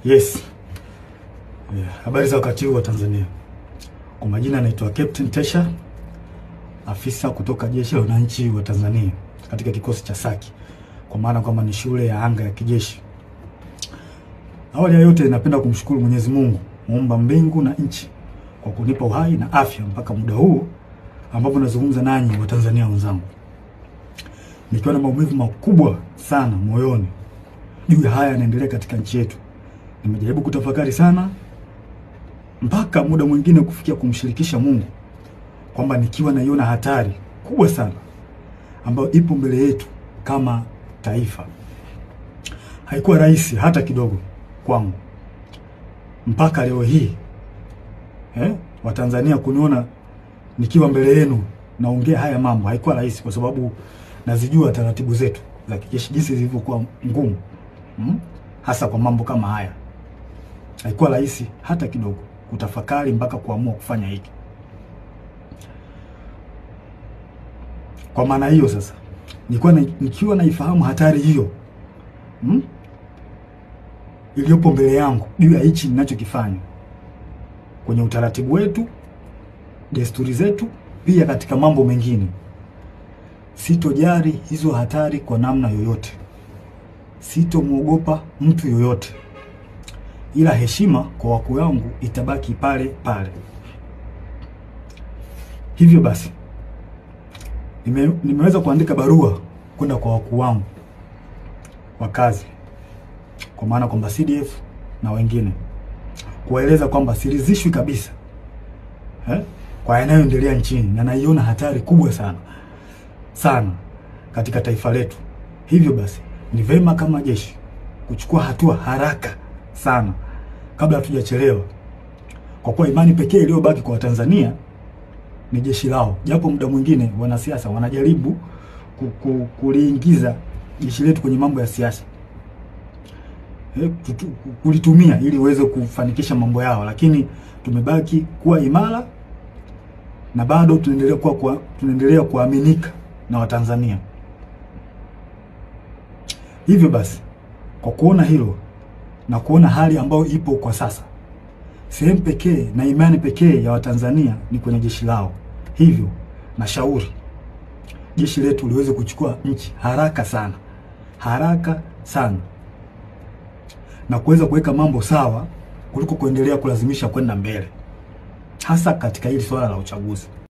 Yes. Yeah. Habari za wakati huu wa Tanzania. Kwa majina naitwa Captain Tesha, afisa kutoka Jeshi la Wananchi wa Tanzania katika kikosi cha Saki, kwa maana kwamba ni shule ya anga ya kijeshi. Awali ya yote napenda kumshukuru Mwenyezi Mungu, muumba mbingu na nchi, kwa kunipa uhai na afya mpaka muda huu ambapo nazungumza nanyi wa Tanzania wenzangu, nikiwa na maumivu makubwa sana moyoni juu ya haya yanaendelea katika nchi yetu. Nimejaribu kutafakari sana mpaka muda mwingine kufikia kumshirikisha Mungu kwamba nikiwa naiona hatari kubwa sana ambayo ipo mbele yetu kama taifa. Haikuwa rahisi hata kidogo kwangu mpaka leo hii Watanzania kuniona nikiwa mbele yenu naongea haya mambo. Haikuwa rahisi kwa sababu nazijua taratibu zetu za kijeshi jinsi zilivyokuwa ngumu, hasa kwa mambo kama haya. Haikuwa rahisi hata kidogo kutafakari mpaka kuamua kufanya hiki. Kwa maana hiyo sasa, nikiwa naifahamu hatari hiyo iliyopo mbele yangu juu ya hichi ninachokifanya kwenye utaratibu wetu, desturi zetu, pia katika mambo mengine, sitojali hizo hatari kwa namna yoyote. Sitomuogopa mtu yoyote, ila heshima kwa wakuu wangu itabaki pale pale. Hivyo basi nimeweza kuandika barua kwenda kwa wakuu wangu wa kazi, kwa maana kwamba CDF na wengine, kuwaeleza kwamba siridhishwi kabisa kwa yanayoendelea nchini na naiona hatari kubwa sana sana katika taifa letu. Hivyo basi ni vema kama jeshi kuchukua hatua haraka sana kabla hatujachelewa, kwa kuwa imani pekee iliyobaki kwa Tanzania ni jeshi lao. Japo muda mwingine wanasiasa wanajaribu kuliingiza jeshi letu kwenye mambo ya siasa, kulitumia ili uweze kufanikisha mambo yao, lakini tumebaki kuwa imara na bado tunaendelea kuaminika na Watanzania. Hivyo basi, kwa kuona hilo na kuona hali ambayo ipo kwa sasa, sehemu pekee na imani pekee ya Watanzania ni kwenye jeshi lao. Hivyo nashauri jeshi letu liweze kuchukua nchi haraka sana, haraka sana, na kuweza kuweka mambo sawa kuliko kuendelea kulazimisha kwenda mbele, hasa katika hili swala la uchaguzi.